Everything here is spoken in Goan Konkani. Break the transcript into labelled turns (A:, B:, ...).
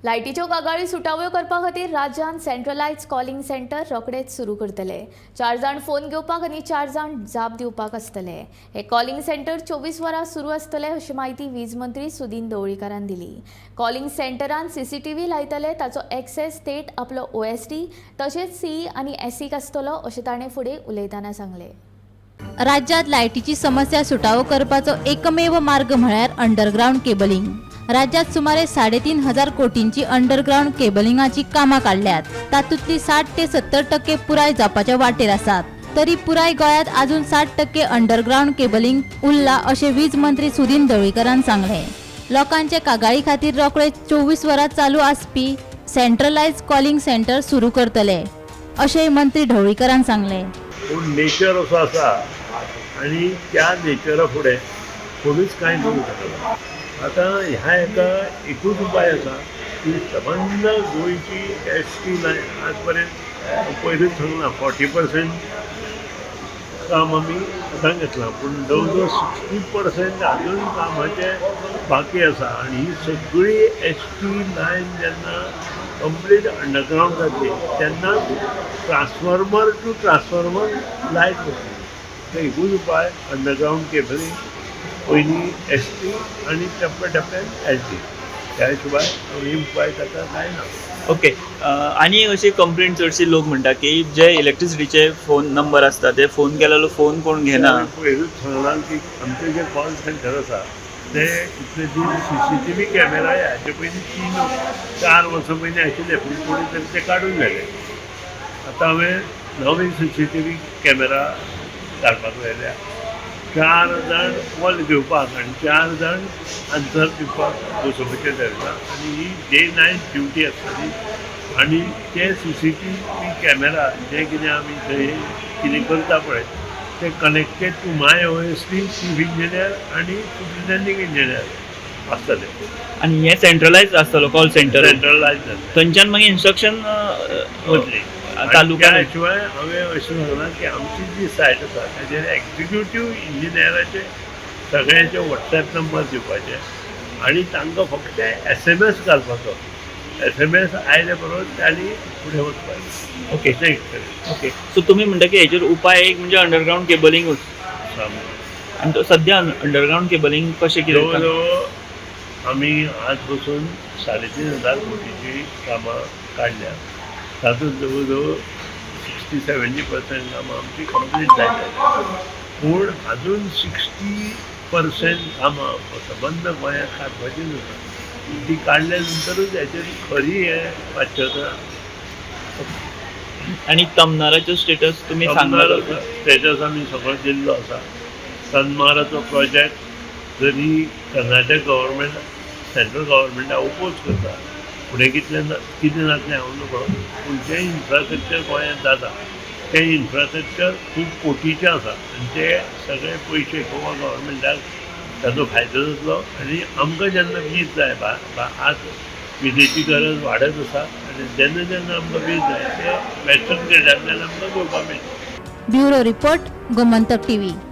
A: लायटीच्यो कागाळी सुटाव्यो करपा खातीर राज्यांत सेंट्रलायज कॉलिंग सेंटर रोखडेच सुरू करतले. 4 जाण फोन घेवपाक आनी 4 जाण जाप दिवपाक आसतले. हे कॉलिंग सेंटर 24 वरां सुरू आसतले अशी म्हायती वीज मंत्री सुदीन ढवळीकारान दिली. कॉलिंग सेंटरान सीसीटीव्ही लायतले, ताचो एक्सेस थेट आपलो ओएसडी तशेंच सीई आनी एसीक आसतलो अशें ताणें फुडें उलयतना सांगलें.
B: राज्यांत लायटीची समस्या सुटावो करपाचो एकमेव मार्ग म्हळ्यार अंडरग्रावंड केबलिंग. राज्यांत सुमारे 3500 कोटींची अंडरग्रावंड केबलिंगाची कामां काडल्यात. तातूंतली 60 ते 70% पुराय जावपाच्या वाटेर आसात. तरी पुराय गोंयांत अजून 60% अंडरग्रावंड केबलिंग उरला अशें वीज मंत्री सुदीन ढवळीकारान सांगलें. लोकांचे कागाळी खातीर रोखडे 24 वरां चालू आसपी सेंट्रलायज कॉलिंग सेंटर सुरू करतले अशेंय मंत्री ढवळीकारान सांगलें.
C: पूण नेचर असो आसा आनी त्या नेचरा फुडें कोणूच कांय करूंक शकना. आतां ह्या हेका एकूच उपाय आसा की सबंद गोंयची एस टी लायन आज पर्यंत पयरूच सांगलां, 40% काम आमी हातांत घेतलां, पूण जवळ जवळ 60% आजून कामाचें बाकी आसा. आनी ही सगळी एस टी लायन जेन्ना कंप्लीट अंडरग्रावंड जातली तेन्ना ट्रान्सफॉर्मर टू ट्रान्सफॉर्मर लायट वतली. तर एकूच उपाय, अंडरग्रावंड केबलिंग, पयलीं एस टी आनी टप्प्या टप्प्यान एल टी. त्या शिवाय आनी उपाय ताका कांय ना.
D: ओके, आनी एक अशी कंप्लेन चडशी लोक म्हणटा की जे इलेक्ट्रिसिटीचे फोन नंबर आसता ते फोन केल्यार फोन कोण घेना.
C: हांवें पयरूच सांगलां की आमचें जें कॉल सेंटर आसा ते इतले दीस सीसीटीव्ही कॅमेरा हाचे पयलीं 3-4 वर्सां पयलीं आशिल्ले, पूण कोणी तरी ते काडून व्हेले. आतां हांवें नवे सीसीटीव्ही कॅमेरा घालपाक लायल्या. 4 जाण कॉल घेवपाक आनी 4 जाण आन्सर दिवपाक बसोवपाचें थारयलां आनी ही डे नायट ड्युटी आसतली. आनी ते सीसीटीव्ही कॅमेरा जे कितें आमी थंय कितें करता पळय ते connected to my OSD, chief engineer आनी सुप्रिटेंडींग इंजिनियर आसतले.
D: आनी हे सेंट्रलायज आसतलो कॉल सेंटर?
C: सेंट्रलायज जातलें.
D: थंयच्यान मागीर इन्स्ट्रक्शन
C: वतली.
D: तालुक्यान.
C: त्या शिवाय हांवें अशें सांगलां की आमची जी सायट आसा ताजेर एक्जिक्युटीव इंजिनियराचे सगळ्यांचे वॉट्सॅप नंबर दिवपाचे आनी तांकां फक्त एसएमएस घालपाचो. एसएमएस आयले बरोबर तांणी फुडें वचपाचें. अशें एक
D: ओके, सो तुमी म्हणटा की हेजेर उपाय एक म्हणजे अंडरग्रावंड केबलिंगूच.
C: सामकें.
D: आनी तो सद्या अंडरग्रावंड केबलिंग कशें कितें?
C: जवळ जवळ आमी आज पसून 3500 कोटीची कामां काडल्या. तातूंत जवळ जवळ 60-70% कामां आमची कंप्लीट जाल्या, पूण अजून 60% कामां सबंद गोंयांत काडपाचीच आसा. ती काडल्या नंतरूच हेचेर खरी हें वाच्यता.
D: आनी तमनाराचो स्टेटस तुमी सांगला?
C: स्टेटस आमी सगळो दिल्लो आसा. तन्माराचो प्रोजेक्ट जरी कर्नाटक गव्हर्मेंट सेंट्रल गव्हर्मेंटाक ओपोज करता, फुडें कितलें ना कितें जातलें हांव नकळो, पूण जें इन्फ्रास्ट्रक्चर गोंयांत जाता तें इन्फ्रास्ट्रक्चर खूब कोटीचें आसा आनी ते सगळे पयशे गोवा गव्हर्मेंटाक ताचो फायदो जातलो. आनी आमकां जेन्ना वीज जाय, आज विजेची गरज वाडत आसा आनी जेन्ना जेन्ना आमकां वीज जाय ते वेस्टर्न ग्रिडांतल्यान आमकां घेवपाक मेळटा.
B: Bureau report, Gomantak TV.